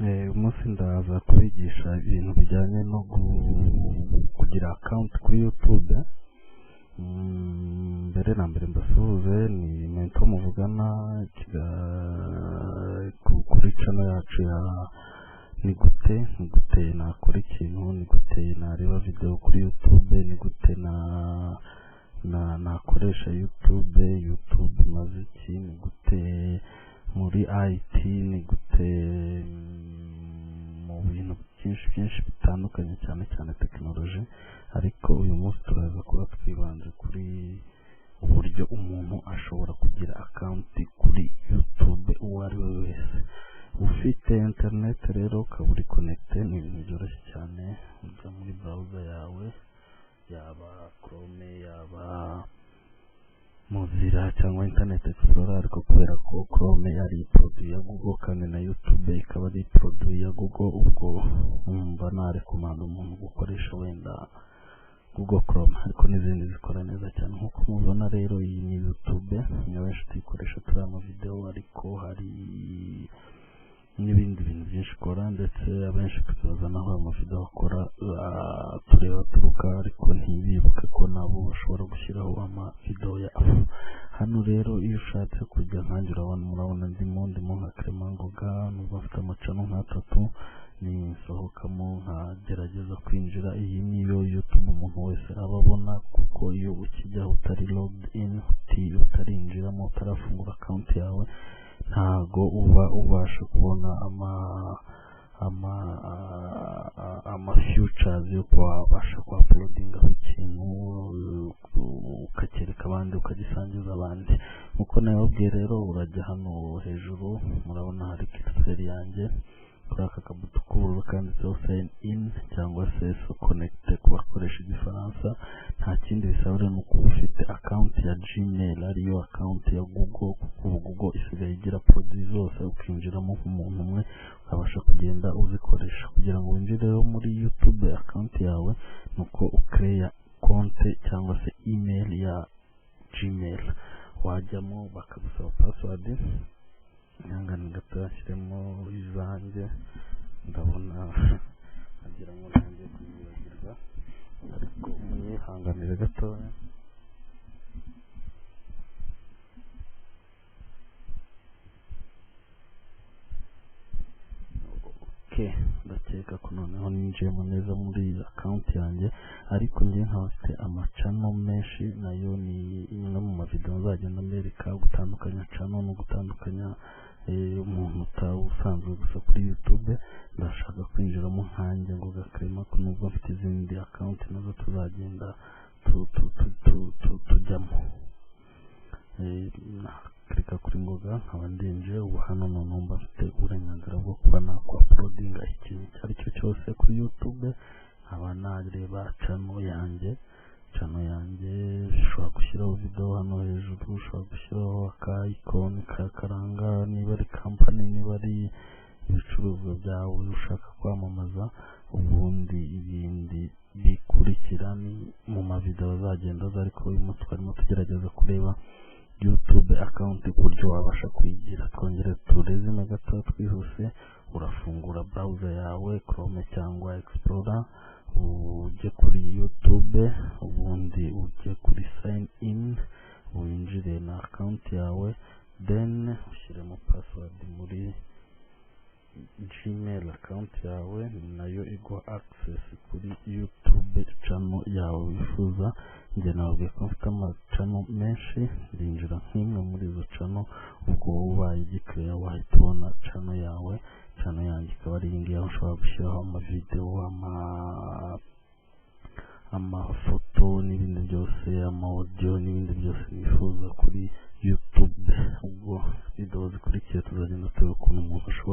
Uyu munsi ndaza kubigisha ibintu bijyanye no kugira account kuri YouTube. Mbere na mbere mbasuhuze, ni Mento muvugana kuri channel yacu ya ni gute, ni gute nakora ikintu, ni gute nareba video kuri YouTube, ni gute na nakoresha YouTube, YouTube imaze iki, ni gute muri IT, ni gute mu bintu byinshi byinshi bitandukanye, cyane cyane tekinoloji. Ariko uyu munsi turaza kuba twibanze kuri uburyo umuntu ashobora kugira account kuri YouTube, uwo ari we wese ufite internet. Rero ukaba uri connecté, ni ibintu byoroshye cyane. Ujya muri browser yawe, yaba Chrome, yaba Mozilla cyangwa Internet Explorer, ariko kubera ko Chrome ari produit ya Google kandi na YouTube ikaba ari produit ya Google, ubwo numva narekomanda umuntu gukoresha wenda Google Chrome, ariko n'izindi zikora neza cyane. Nk'uko mubibona rero, iyi ni YouTube. Ni benshi tuyikoresha turi amavideo, ariko hari n'ibindi bintu byinshi ikora, ndetse abenshi tukibaza naho ayo mavideo akora tureba aturuka, ariko ntibibuke ko nabo bashobora gushyiraho amavideo yabo. Hano rero iyo ushatse kujya nkanjye, urabona, murabona ndimo nka Clement Ngoga, nubwo mfite amachannel nk'atatu, nisohokamo nkagerageza kwinjira, iyi niyo YouTube umuntu wese aba abona, kuko iyo ukijyaho utari logged in, utarinjiramo, utarafungura account yawe, ntago uba ubasha kubona ama features yo kuba wabasha ku uploadingaho ikintu, ukacyereka abandi, ukagisangiza abandi. Nkuko nababwiye rero, urajya hano hejuru, murabona hari curseur yanjye kuri aka kabuto k'ubururu kanditseho "sign in" cyangwa se "se connecter" ku bakoresha Igifaransa. Nta kindi bisaba rero, ni ukuba ufite account ya Gmail, ariyo account ya Google, kuko ubu Google isigaye igira produit zose, ukinjiramo nk'umuntu umwe, ukabasha kugenda uzikoresha. Kugira ngo winjire rero muri YouTube account yawe, ni uko ukereya konte cyangwa se email ya Gmail, wajyamo bakagusaba password. Ihangane gato yashyiremo izanjye, ndabona nkagira ngo ntangiye kuzibagirwa, ariko munyihanganire gatoya. Okay, ndakeka ko noneho ninjiyemo neza muri account yanjye, ariko njye nkaba mfite amachannel menshi. Nayo ni imwe mu mavideo nzagenda mbereka, gutandukanya channel no gutandukanya umuntu usanzwe gusa kuri YouTube. Ndashaka kwinjiramo nkanjye ngo Clement, nubwo mfite izindi account nazo tuzagenda tujyamo. Nakirika kuri Ngoga, nkaba ndinjiye. Ubu hano noneho mba mfite uburenganzira bwo kuba nakwa uploadinga ikintu icyo ari cyo cyose kuri YouTube, nkaba nareba channel yanjye. Channel yanjye ushobora gushyiraho video hano hejuru, ushobora gushyiraho aka icon karanga niba ari company, niba ari ibicuruzwa byawe ushaka kwamamaza. Ubundi ibindi bikurikira ni mu mavideo azagenda aza, ariko uyu munsi twarimo tugerageza kureba YouTube account, uburyo wabasha kuyigira. Twongere turezime gato twihuse. Urafungura browser yawe, Chrome cyangwa Explorer, ujye kuri YouTube, ubundi ujye kuri sign in, winjire na account yawe, then ushyiremo password muri Gmail account yawe, ni nayo iguha access kuri YouTube channel yawe wifuza. Njye nababwiye ko mfite amachannel menshi, ndinjira nk'imwe muri izo channel. Ubwo wowe ubaye ugikeya wahita ubona channel yawe. Channel yanjye ikaba ari iyi ngiyi, aho ushobora gushyiraho amavideo, amafoto n'ibindi byose, ama audio n'ibindi byose wifuza kuri YouTube. Ubwo video zikurikiye tuzagenda tureba ukuntu umuntu ashobora